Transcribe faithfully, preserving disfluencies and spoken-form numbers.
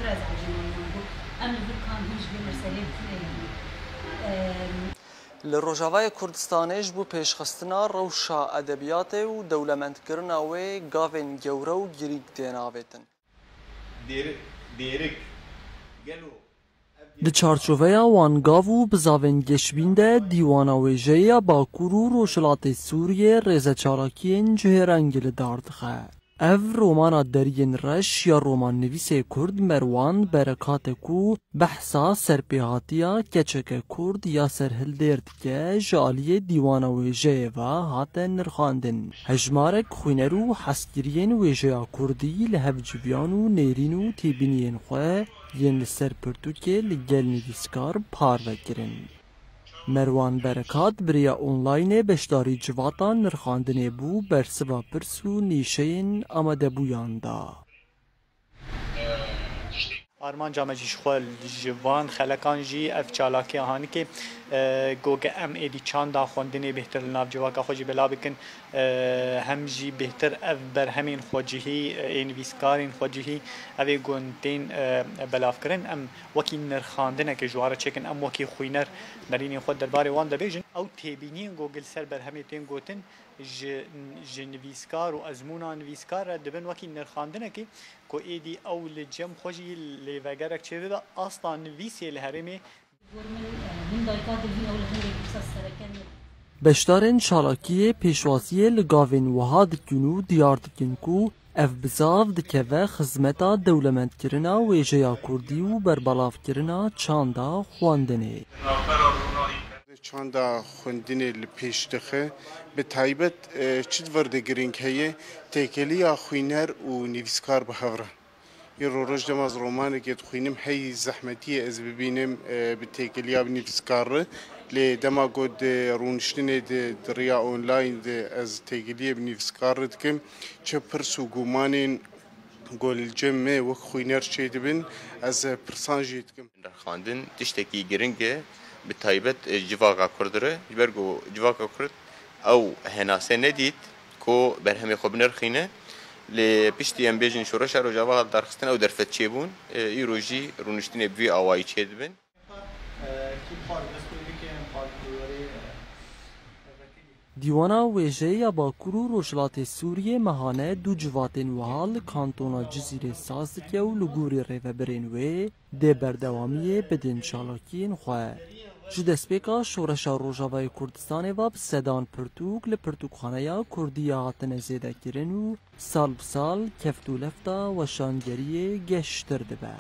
Ez ecêbûm bû. Em li vir kan hîn ji vê meselê bikireyî. Li Rojavayê Kurdistanê ji bo pêşxistina rewşa edebiyatê û dewlemendkirina wê gavên gewre û girîng têne avêtin. Dêrik, dêrik, gelo Di çarçoveya wan gav û bizavên geşbîn de Dîwana Wêjeyê ya Bakur û Rojhilatê Sûriyê rêze çalakiyên cihêrengî li dar dixe. Ev romana Deriyên Reş ya romannivîsê kurd Merwan Berekat e ku behsa serpêhatiya keçeke kurd ya serhildêr dike, ji aliyê Dîwana Wêjeyê ve hate nirxandin. Hejmarek xwîner û hezkiriyên wêjeya kurdî li hev civiyan û nêrîn û têbîniyên xwe yên li ser pirtûkê li gel nivîskar parve kirin. Merwan Berekat bi rêya onlaynê beşdarî civata nirxandinê bû, bersiva pirs û nîşeyên amadebûyan da. Armanca me jî ji xwe ji van xelekan jî ev çalakiya hanikê, e, ku em êdî çanda xwendinê bêhtir li nav civaka xwe jî bela bikin, e, hem jî bêhtir ev berhemên xwecihî, e, ê nivîskarên xwecihî, ev ê ku tên, e, belavkirin, em wekî nirxandineke ji wan re çêkin, em wekî xwîner nerînên xwe derbarê wan de bêjin. Ew têbîniyên ku li ser berhemê tên gotin, ji, ji nivîskar û ezmûna nivîskar re dibin wekî nirxandinekê ku êdî ew li cem xwe jî lêvegerek çêdibe asta nivîsê li herêmê. Gor min, min dayika dilvîn ew li hindê pirsa sereke ne. Beşdarên çalakiyê pêşwaziyê li gavên wiha dikin û diyar dikin ku ev bizav dikeve xizmeta dewlemendkirina wêjeya kurdî û berbelavkirina çanda xwendinê. Çanda xwendinê li pêş dixe, bi taybet, e, çi di vir de girîng heye, têkiliya xwîner û nivîskar bi hev re. Îro roj dema ez romanekê dixwînim, hey zehmetî ye ez bibînim, e, bi têkiliya bi nivîskar re. Lê dema ku di rûniştinê de, di riya online de ez têkiliyê bi nivîskar re dikim, çi pirs û gumanên ku li cem me wek xwîner çêdibin, ez pirsan jê dikim. Nirxandin tiştekî giring e, bi taybet ji civaka Kurd re, ji ber ku civaka Kurd ew henase nedît ku berhemê xwe binirxîne. Lê piştî em bêjin Şoreşa Rojava hat darxistin, ew derfet çêbûn, îro jî rûniştinê bi vî awayî çêdibin. Dîwana Wêjeyê ya Bakur û Rojhilatê Sûriyê mehane du civatên wiha li kantona Cizîrê saz dike û li gorî rêvebirên wê dê berdewamiyê bidin çalakiyên xwe. Ji destpêka Şoreşa Rojavayê Kurdistanê ve bi sedan pirtûk li pirtûkxaneya Kurdî ya hatine zêdekirin û sal bi sal keft û lefta weşangeriyê geştir dibe.